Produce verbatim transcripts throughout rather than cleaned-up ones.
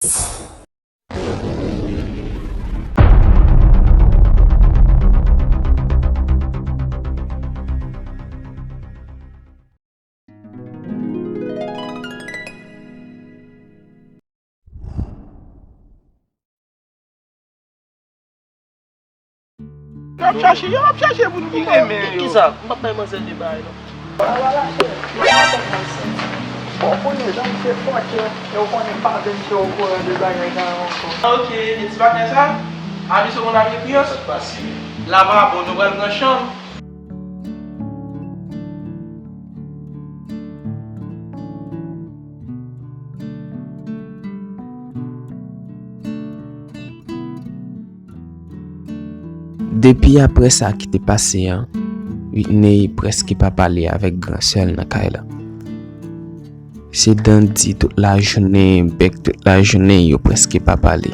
Yo ap chache, yo ap chache pou nou. Ki renmen yo? Kisa? M p ap bay manzè de bagay, non. Bon, kounye a, jan misye fòkè, e w konnen m pa vle misye okouran de bagay sa yo ankò. Ah, ok, e ti patnè sa? Ami, se mon ami, ekri an. Lavabo, nou pral nan chanm. Depi apre sa ki te pase an, Whitney prèske pa pale avèk gran sè l nan kay la. Se dandi tout lajounen, bèk tout lajounen, yo prèske pa pale.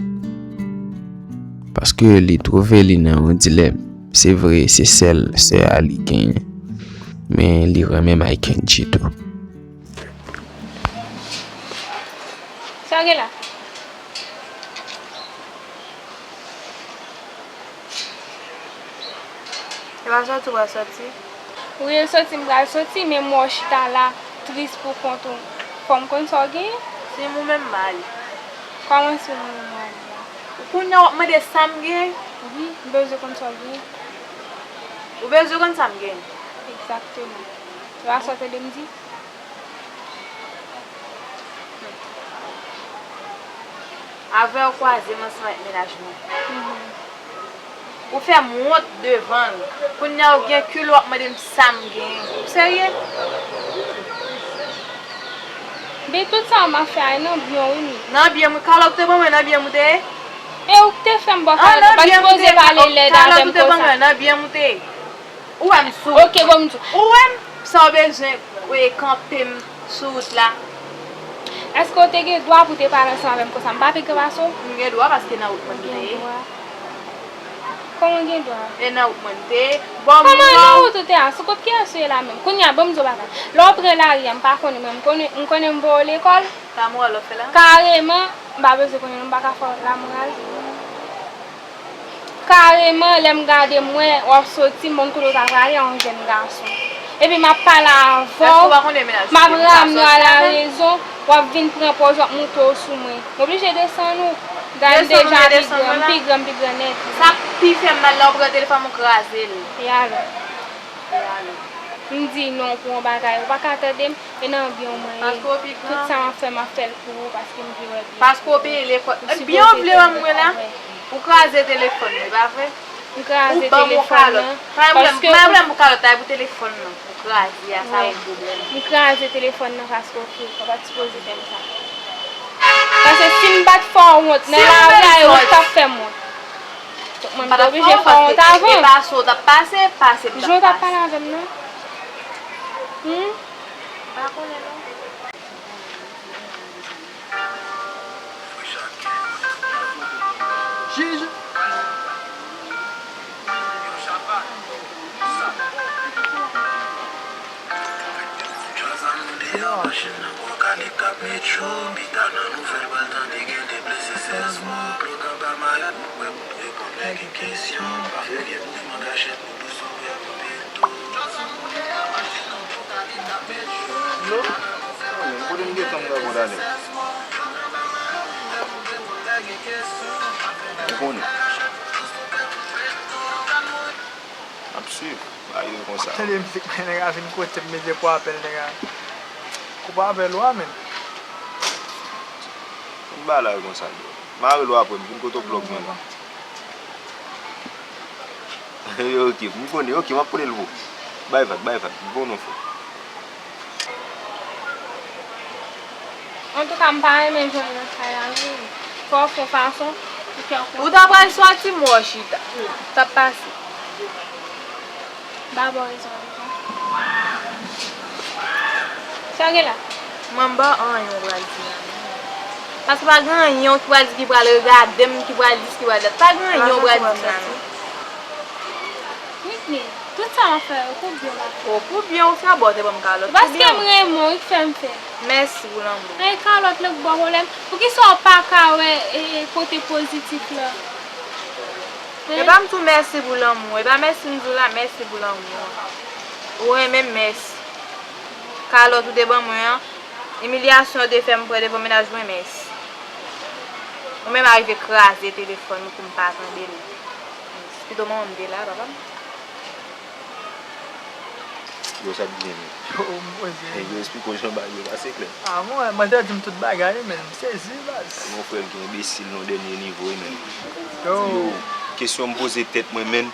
Paske li twouve li nan yon dilèm. Se vre, se sèl sè a li genyen. Men li renmen Mike Kenji tou. Sa w gen la? E pa sòti w pral sòti? Wi, e sòti m pral sòti, men m wè w chita la, tris pou kont ou. Fò m konn sa w genyen? Se ou menm, Mali. Kòman se ou menm, Mali? Kounye a w ap mande sa m genyen? Wi, m bezwen konn sa w genyen. Ou bezwen konn sa m genyen? Egzakteman. Se pa sa w tande m di? Avè w kwaze m ansanm avèk mennaj mwen. Ou fè m wont devan l. Kounye a ou gen kilo w ap mande m sa m genyen. Ou serye? Men tout sa m ap fè a nan byen w wi, mi. Nan byen m wi. Kalòt ou te ban mwen, nan byen m ou te ye? E ou k te fè m bò kalòt, ou pa t sipoze pale lèd avè m konsa. Kalòt ou te ban mwen, nan byen m ou te ye? Ou wè m sou wout mwen. Ok, bon, m di w. Ou wè m, sa w bezwen, e, kanpe m sou wout la? Èske w te gen dwa pou w te pale ansanm avè m konsa? M pa pi gran pase w? M gen dwa paske nan wout mwen m te ye. Ou gen dwa. Kòman w gen dwa? E nan wout mwen m te ye. Kòman nan wout ou te a? Sou kont kiyès ou ye la menm? Kounye a, ban m di w bagay. Lè w pran lari a, m pa konnen mwen, m konnen, m konnen m voye w lekòl. Sa moral w ap fè la? Kareman, m pa bezwen konnen non, m pa ka fè w lamoral. Kareman, lè m gade m wè w ap soti, m konn kote w ta prale a yon jèn gason. Epi m ap pale avè w, m ap ramne w a larezon, w ap vin pran pòz w ap moute w sou mwen. M oblije desann ou. Gade m deja pi gran, m pi gran, m pi gran nèt. Sa k pi fè m mal la, w pran telefòn mwen, w kraze l. E alò? E alò? M di non pou yon bagay, ou pa ka tande m. E nan byen w mwen ye. Paske w pi gran. Tout sa m ap fè, m ap fè l pou ou, paske m vle wè byen. Paske w peye lekòl. Byen w vle wè m mwen la? Ou kraze telefòn nan, e pa vre? M kraze telefòn nan. Pa gen pwoblèm, pa gen pwoblèm pou kalòt la, e pou telefòn nan. Ou kraze a, sa yon pwoblèm. M kraze telefòn nan paske w fou, ou pa t sipoze fè m sa. Paske si m pa t fè w wont nan lari a, e ou k t ap fè m wont. Donk mwen, m te oblije fè w wont avan. E pase w t ap pase, pase m t ap pase. Jan w t ap pale avè m nan. Hmm? Pa konnen non. Jij. Machin nan Bòkanik k ap met cho, pita nan nouvèl pral tande gen de blese sèz mò. Blòk anba Mayòt, nou prè pou n reponn nèg kesyon. Pa fè vye pou demann kachèt. Dlo? Mwen menm, kote m gentan m ta konn ale? Ou konnen. Ap swiv. Ba yo konsa. Tande mizik, nèg a vin kote m, mete pou apèl nèg a. Koupe apèl ou a, menm. Konn bagay la yo konsa, bro. Mare l apre, m vin kote w blòk mwen la. Ok, m konnen, ok, m ap konnen l pou. Bay vag, bay vag, m konnen w fò. Antouka, m pa renmen jwenn nan kay la, non. Fò w fè fason pou kè w kontan. Ou ta pral sòti, m wè w chita. Sa ap pase. Ba bò rezon, rezon. Sa gen la? Mwen, m pa anyen w pral di la, non. Paske pa gen anyen w ki pral di ki pral regade m, ki pral di s ki pral dat. Pa gen anyen w pral di la, non. Whitney. Tout sa m ap fè yo pou byen m ap fè. O, pou byen ou fè, bon, ou te ban m kalòt. Se paske m renmen w, ki fè m fè. Mèsi pou lanmou. Ay, kalòt nan k ba w pwoblèm. Poukisa w pa ka wè, e, kote pozitif la? E pa m di w mèsi pou lanmou. E pa mèsi m di w la, mèsi pou lanmou an. Ou renmen m, mèsi. Kalòt ou te ban mwen an, imilyasyon ou te fè m pran devan mennaj mwen, mèsi. Ou menm arive kraze telefòn ou pou m pa tande l. Pito manman m te la, papa m. Yo, sa t gen menm? Yo, mwen se. Nèg yo eksplike w jan bagay yo pase klè. A, mwen, mwen te di m tout bagay, men m sezi, baz. Gon frè l ki enbesil nan dènye nivo, wi, men. Yo. Yo, kesyon m poze tèt mwen, men,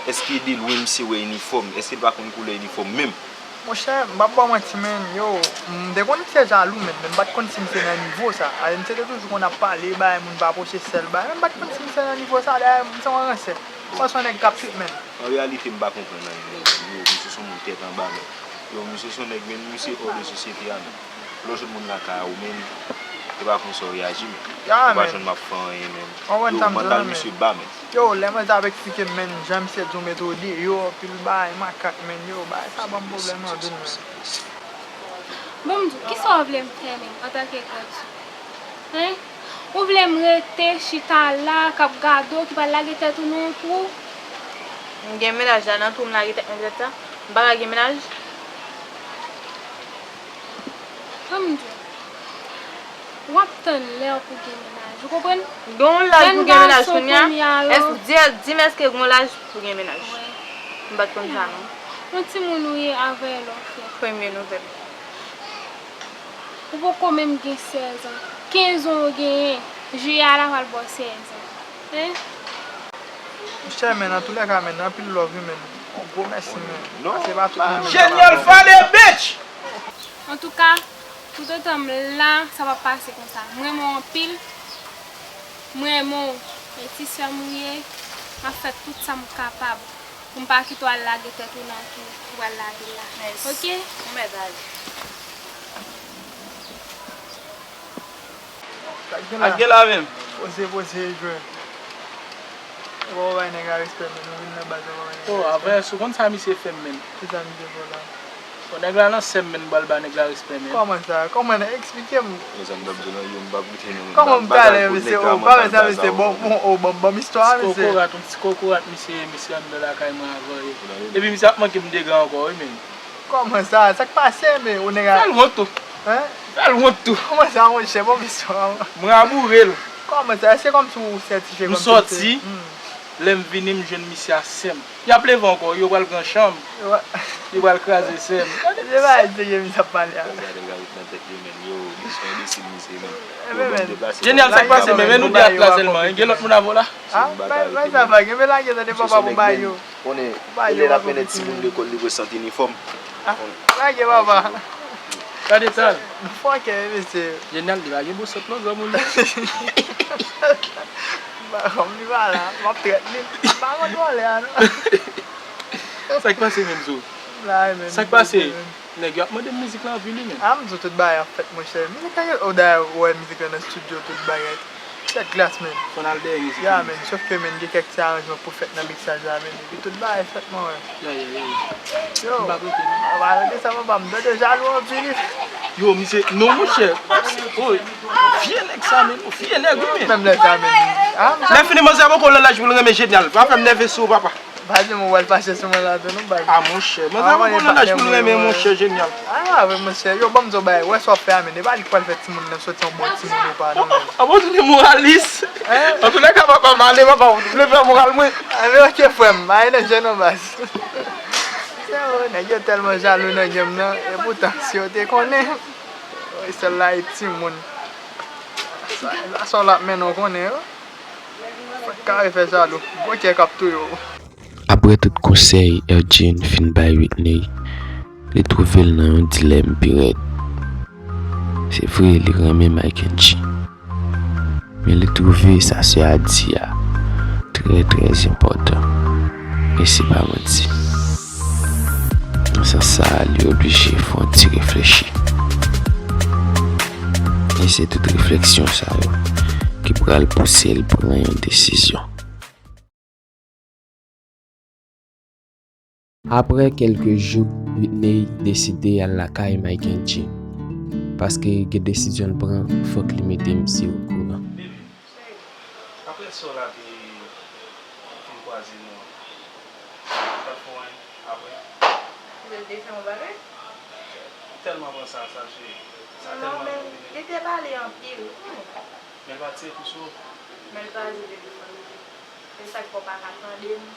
èske Delwin misye wè inifòm? Èske l pa konn koulè inifòm menm? Monchè, m p ap ba w manti, men, yo, m te konn misye jalou, men, men m pa t konn si misye nan nivo sa. Ale, misye te toujou konn ap pale, bay moun pa pwoche sèl, bay, men m pa t konn si misye nan nivo sa, dayè, m se yon ransè. M panse yon nèg k ap trip, men. An reyalite, m pa konprann anyen, men, yo, misye se yon moun tèt anba, men. Yo, misye se yon nèg, men, misye hors de société a, men. Lè w jwenn moun lakay ou, men, e pa konsa w reyaji, men. Ya, ou pa men. Jwenn m ap fè anyen, men. Yo, mantal misye ba, men. Yo, lè mwen t ap eksplike m, men, jan misye di w mete w deyò, pil bagay, makak, men, yo, bagay sa ban m pwoblèm anpil, men. Bon, m di w, kisa w vle m fè, men, antanke grandsè? Hein? Ou vle m rete chita la, k ap gade w, ki pral lage tèt ou nan yon twou? M gen mennaj la nan twou, m lage tèt mwen nan tèt sa? M pa ka gen mennaj? Ban m di w, w ap tann lè w pou gen mennaj, ou konprann? Gen yon laj pou gen mennaj kounye a? Èske, di, di m èske gen yon laj pou gen mennaj? Wi. M pa t konn sa, non. Yon timoun ou ye avè lè w fèt. Premye nouvèl. Ou poko menm gen sèz an. Kenz an ou genyen. Jiyè a la pral ba w sèz an. Hein? Monchè, men, antoulèka, men, anpil love, wi, men. Yon gwo mèsi, men. Pase pa tout moun. Jenyal Fade, bitch! Antouka, toutotan m la, sa p ap pase konsa. M renmen w anpil. M renmen w. E ti sè m ou ye. M ap fè tout sa m kapab pou m pa kite w al lage tèt ou nan twou ou pral lage la. Mèsi. Oke? Ou mèt ale. Sa k gen la? Sa k gen la menm? Poze, poze, jwe. Ou pa bay nèg la respè, men nou vin nan baz la, ou pa bay nèg la respè. Oh, avè, si w konn sa misye fè m, men. Kisa misye fè w la? Bon, nèg la nan sè m, men, m pral ba nèg la respè, men. Kòman sa? Kòman nan? Eksplike m. Mezanmi, m p ap di w nan yo, m p ap goute non, men. Kòman m pale, mesye? O, pa wè sa, mesye. Bon, bon, o, bon, bon, istwa, mesye. Ti kokorat, yon ti kokorat, misye, misye anndan lakay mwen avè yo. Epi misye ap manke m dega ankò, wi, men. Kòman sa? Sa k pase, men, ou nèg a? Fè l wont tou. Hein? Fè l wont tou. Kòman sa, monchè? Bon, mesye. M raboure l. Kòman sa? Èske kòmsi ou sètifye kòmsi ou te? M sòti. Hmm. Lè m vini, m jwenn misye a sè m. Y ap leve ankò, yo pral pran chanm. Yo pral kraze sè m. Se pa de serye misye ap pale a. Gade gade nan tèt yo, men. Yo, misye enbesil, misye, men. Pwoblèm deplase. Jenyal, sa k pase, men, men nou de ap la sèlman, hein? Gen lòt moun avè w la? Ah, bay, bay sa, bay. Gen men lage tande papa pou bay yo. Konnen, konnen l ap mennen timoun lekòl, li vre sant inifòm. Ah, lage papa. Gade tan. Fòkè, mesye. Jenyal, li pa gen bon sant non, granmoun. Ba, kòm li pa la, m ap trèt li. M pa konn vòlè a, non. Sa k pase menm, Zo? La, men, sa k pase? Nèg yo ap mande m mizik la anpil, wi, men. Ah, m di w tout bagay ap fèt, monchè. Mizik la, o, dayè, ou wè mizik la nan estidyo, tout bagay. Tèt glas, men. Fò n al dèyè mizik la. Ya, men, sòf ke, men, gen kèk ti aranjman pou fèt nan miksaj la, men. Epi tout bagay fèt, mwen wè. Ya, ya, ya, ya. Yo, m pa rete, non. M pa rete sa, papa, m tande jalou anpil. Yo, misye, non, monchè. Oh, vye nèg sa, men. Vye nèg, wi, men. Menm lè sa, men. Ah, lè fini, manzè poko nan laj pou l renmen Jenyal. Pa fè m nève sou ou, papa. Pa di m ou pral fache sou mwen la tou non, baz. Ah, monchè, manzè poko nan laj pou l renmen, monchè, Jenyal. Ah, wi, monchè, yo, ban m di w bagay, wè sa w ap fè a, men, e pa li k pral fè timoun nan soti yon bon timoun ou pa, non, men. Ah, bon, se demoralis. Hein? Antoulèka, papa m ale, papa, ou vle fè moral mwen. Ah, men, oke, frè m, pa gen danje non, baz. Se yo, nèg yo tèlman jalou nan game nan, e poutan, si yo te konnen, wi, sèl la e timoun. Sa, sa w l ap mennen, w konnen, wi. Fòk kare fè jalou. Gwo kè k ap touye w. Apre tout konsèy Ergin fin bay Whitney, li twouve l nan yon dilèm pi rèd. Se vre, li renmen Mike Angie. Men li twouve sa sè a di a trè, trè enpòtan. E se pa manti. Nan sans sa a, li oblije fè yon ti reflechi. E se tout refleksyon sa yo ki pral pouse l pran yon desizyon. Apre kèlke jou, Whitney deside al lakay Mike and Jim, paske gen desizyon l pran, fòk li mete misye okouran. Baby, apre sa w la te fin kwaze nou an, sa t fè w anyen apre? Li te fè m yon bagay? M tèlman panse a sa, cheri. Sa tèlman domine m. Non, men li te pale anpil wi. Men l pa tire kou sou ou? Men l kraze telefòn mwen. Se sa k fè w pa ka tande m.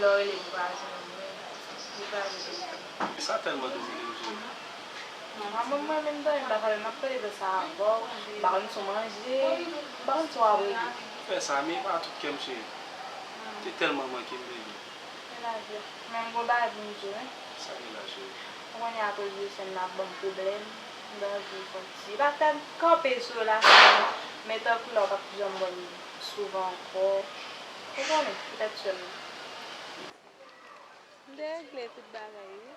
Lè w rele m, m pa jwenn ou, men li kraze telefòn mwen. Sa tèlman domine m, cheri. Non, mwen, mwen menm tande m pa ka, m ap tande sa avè w. M pa konn si w manje, m pa konn si w ap rele. Fè sa, men pa tout kè m, cheri. Te tèlman manke m, baby. Se lavi a. Men m gon bagay pou m di w, wi. Sa ki la, cheri? Ou konnen akoz de sèn nan ap ban m pwoblèm, m ta anvi fè yon ti, pa t ap kanpe sou relasyon an, men tankou la w p ap janm wè m souvan ankò. Ou konnen, petèt sèlman. M te regle tout bagay, wi.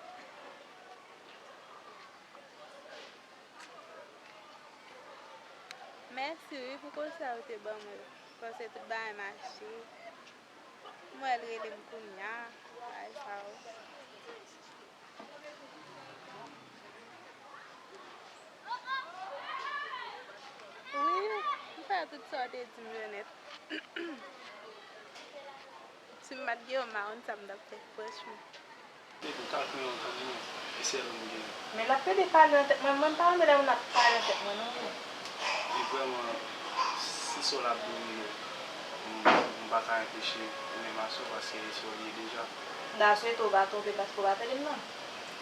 Mèsi, wi, pou konsèy ou te ban mwen yo. Panse tout bagay mache. M wè l rele m kounye a, bagay sa yo. Wi, m fè tout sa w te di m yo nèt. Si m pa t gen yo, m pa konn sa m t ap fè, franchman. Depi m ta jwenn yon granmoun, e sèl ou m gen. Men l ap pede pale nan tèt mwen, mwen m pa renmen lè moun ap pale nan tèt mwen non. E vrèman, se sa w l ap domine w. M, m pa ka anpeche ou menm aswè paske e sa w ye deja. M ta swete w pa twonpe paske w pa tande m non. M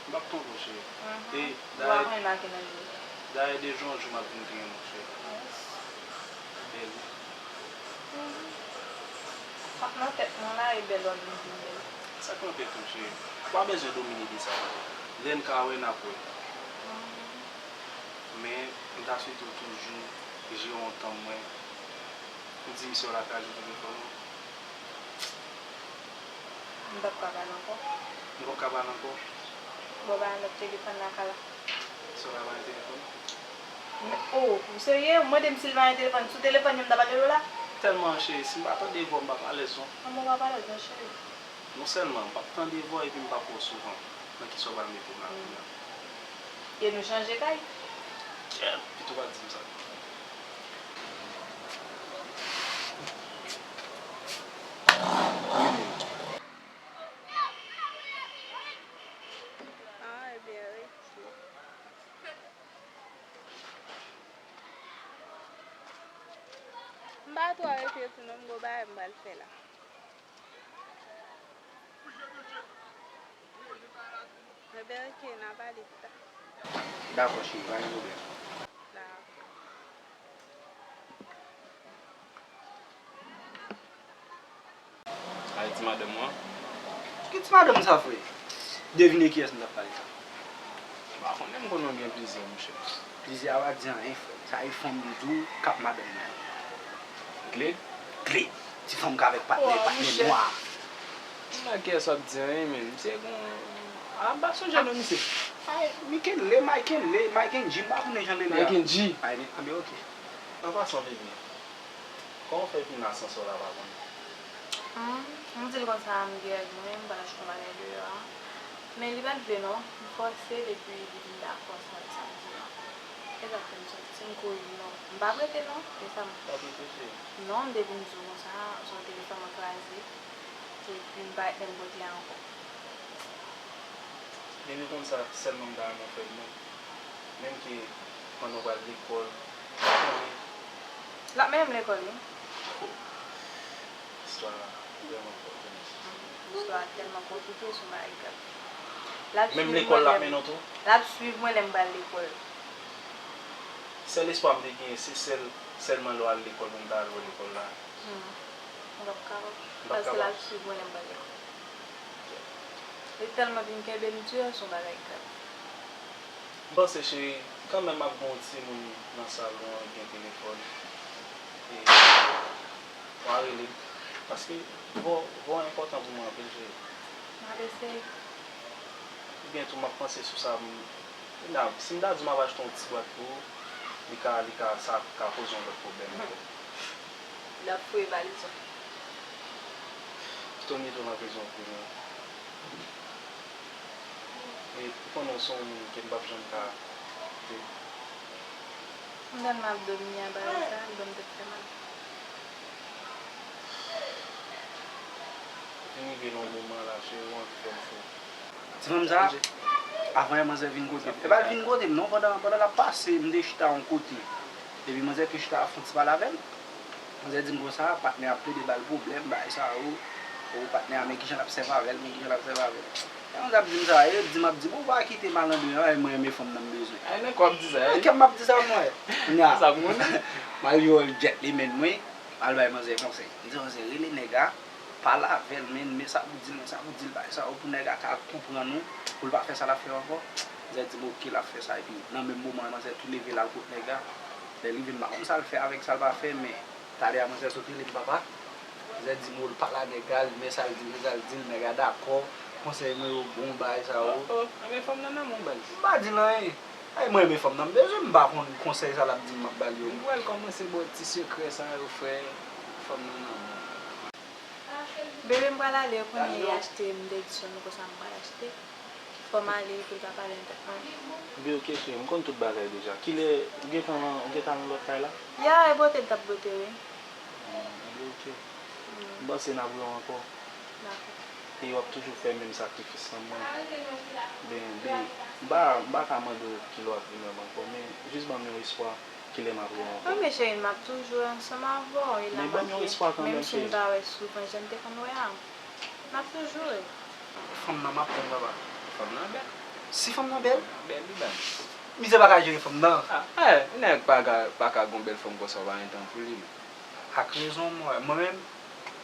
p ap twonpe w, cheri. E, dayè, dayè, de jou an jou, m ap vin pi renmen w, cheri. Bèl wi. Sa k nan tèt mwen la, e bèl w ap vin pi bèl. Sa k nan tèt ou, cheri? Ou pa bezwen domine de sa. Lè n ka wè, n ap wè. Men, m ta swete w toujou jere yon tan mwen. Ou di misye w la kraze telefòn ou. M p ap ka pale ankò. Ou p ap ka pale ankò? Bon, ba lòt telefòn la ka la. Misye w la pa gen telefòn? Oh, ou serye? Ou mande m si l pa gen telefòn. Sou telefòn li m ta pale l la? Tèlman, cheri, si m pa tande vwa w, m p ap alèz non. Kòman w p ap alèz non, cheri? Non sèlman m p ap tande vwa w epi m p ap wè w souvan. Nan kisa w pral mete m la kounye a? E nou chanje kay? Kyèt, pito w pa t di m sa. Ah, ebyen, rete. M pa twò rete tou non, m gon bagay m pral fè la. Ebyen, oke, n a pale pita. Dakò, cheri, pa gen pwoblèm. Dakò. Ay, ti madanm ou an. Ki ti madanm sa, frè? Devine kiyès m t ap pale sa. M pa konnen, m konnen w gen plizyè, monchè. Plizyè a pa di anyen, frè. Sa e fanm m di w k ap madanm mwen an. Gled? Gled. Ti fanm k avèk patnè, patnè nwa. M pa kè sa ap di anyen, men. Misye gon, a, m pa sonje non misye. Ay, Mikenle, Mikenle, Mikenji, m pa konnen jan l rele a. Mikenji. Ay, men, anben, oke. An pasan, bebe, kòman w fè vin asansè w la pa konn? Humm, m di l konsa m gen règ mwen, m pral achte yon bagay deyò a. Men li pa t vle non, m fòse l epi li vin dakò sa, sa m di l lan. E sa k fè m soti, m kouri non. M p ap rete non, e sa m. Pa t rete cheri. Non, m te vin di w konsa, sou telefòn mwen kraze, epi m pa t menm pote a ankò. Depi konn sa, sèlman m ta renmen w fè l non. Menm ke pandan w pral lekòl, m pa konnen. L ap mennen m lekòl wi. Istwa a vrèman fò wi mesye. Istwa a tèlman konplike, se yon bagay grav. Menm lekòl l ap mennen w tou? L ap swiv mwen lè m pral lekòl. Sèl espwa m te genyen, se sèl, sèlman lè w al lekòl pou m ta al wè lekòl la. Hmm. M p ap kapab. Paske l ap swiv mwen lè m pral lekòl. Li tèlman vin kenbe m di w, se yon bagay grav. M panse, cheri, kanmenm ap gen yon timoun nan salon an ki gen telefòn. E w a rele l. Paske vwa, vwa w enpòtan pou mwen anpil, cheri. M ap eseye. Oubyen tou, m ap panse sou sa, m, si m ta di w m ap achte yon ti bwat pou ou, li ka, li ka, sa ka poze yon lòt pwoblèm ankò. L ap foure valiz ou. Pito m mete w nan prizon pou mwen. E ou konnen w se yon moun ke m p ap janm ka kite. M tèlman ap domine a bagay sa, l ban m tèt fè mal. Vin rive nan yon moman la, cheri, ou anvi fè m fou. Ti fanm sa, avan yè manzè vin kote m. E pa l vin kote m non, pandan, pandan l ap pase, m te chita yon kote. Epi manzè te chita ap fè yon ti pale avè m. Manzè di m konsa, patnè a ap plede ba l pwoblèm, bagay sa yo. O patnè a, men kijan l ap sèvi avè l, men kijan l ap sèvi avè l. Lè manzè ap di m sa, e di m ap di m, ou pa kite malandren an, e mwen renmen fanm nan m bezwen. Ay, nan kò ap di sa, Nan wi. Kè m ap di sa, mwen. Kounya, Sa moun. m al jwenn yon gentleman mwen, m al bay manzè konsèy. M di manzè, rele nèg la, pale avè l, men, men sa pou di l, men sa pou di l, bagay sa yo, pou nèg la ka konprann ou, pou l pa fè sa l ap fè yo ankò. Manzè di m oke, l ap fè sa, epi nan menm moman an, manzè tou leve l al kot nèg la. Lè l rive, m pa konn sa l fè avèk sa l pa fè, men talè a manzè sot rele m papa. Manzè di m, o, l pale a nèg la, li men sa l di, men sa l di, nèg la dakò, konsèy mwen yo bon, bagay sa yo. Oh, oh, renmen fanm nan nan moun baz. M pa di l anyen. Ay, mwen renmen fanm nan, m bezwen, m pa konn konsèy sa l ap di m, m ap ba l yo. M pral kòmanse ba w ti sekrè sa yo, frè. Fanm nan nan moun. Bebe, m pral ale, ou konnen e achte m te di sou nou konsa m pral achte. Fò m ale pou l ka pale nan tèt mwen. Bi, oke, cheri, m konn tout bagay deja. Kilè, ou gentan, ou gentan nan lòt kay la? Ya, e bwote l t ap bwote, wi. Bi, oke. M panse n ap wè w ankò. Dakò. E w ap toujou fè menm sakrifis lan mwen. Ben, bi, m pa, m pa ka mande w kilè w ap vin wè m ankò, men jis ban m yon espwa. Kilè m ap wè w ankò? Wi, men cheri, m ap toujou ansanm avè w, e la m ap ye. Menm si m pa wè souvan jan m te konn wè a. M ap toujou wè. Fanm nan m ap tann papa. Fanm nan bèl. Si fanm nan bèl, Bèl li baz. Mizè pa ka jere fanm nan. Ah, eh, nèg pa ka, pa ka gon bèl fanm konsa w pa gen tan pou li, men. Ak rezon, mwen, mwen menm,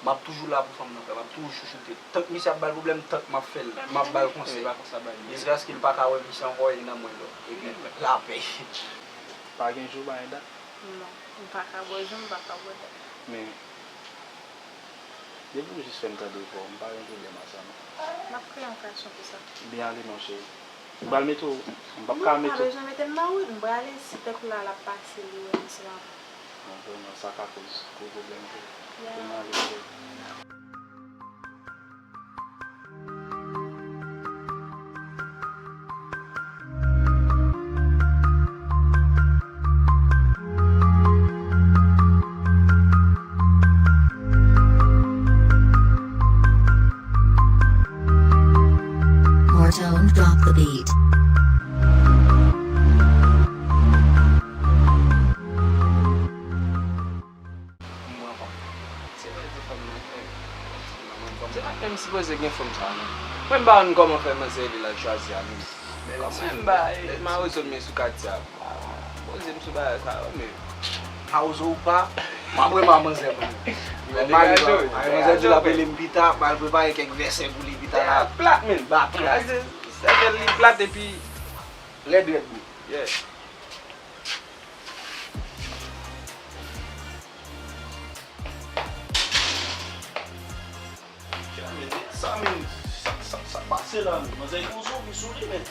m ap toujou la pou fanm nan, frè. M ap toujou chouchoute. Tank misye ap ba l pwoblèm, tank m ap fè l, m ap ba l konsèy. Pa konsa baz. Jiskaske l pa ka wè misye ankò, e nan mwen l wè. Epi, lapè. Pa gen jou, pa gen dat. Non, m pa ka bwè jou, m pa ka bwè dat. Men, depi w jis fè m tande vwa w, m pa gen pwoblèm a sa, non. M ap kreye yon kanson pou sa. Byen ale non, cheri. M pral mete w, m p ap ka Non, pa mete w. Bezwen mete m nan wout, m prale, si tankou la l ap pase, li wè m se la. Non, vrèman, sa ka koz gwo pwoblèm tou. Ya. Byen ale, cheri. Mortone, drop the beat. M pran fanm. Se vrè di fanm nan fè. Se pa menm sipoze gen fanm sa non. Mwen m pa konn kòman fè manzè rele l al chwazi a menm. Kòman m ba mawozo m ye sou katye a. Poze m sou bagay sa yo men. Mawozo ou pa, m ap renmen manzè pou nou. Mwen male la, manzè di l ap rele m pita, m al prepare kèk vèsè pou li pita la. Plat men. Ba plat. Sèkèl li plat epi Rèd rèd wi. Yeah. Sa men, sa men, sa, sa, sa pase la men, manzè gon zonbi sou li men.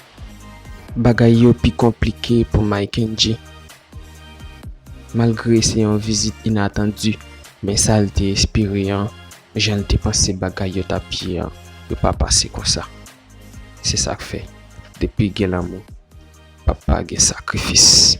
Bagay yo pi konplike pou Myckenjee. Malgre se yon vizit inatandi, men sa l te espere an, jan l te panse bagay yo t ap ye an, yo pa pase konsa. Se sa k fè, depi gen lanmou, p ap pa gen sakrifis.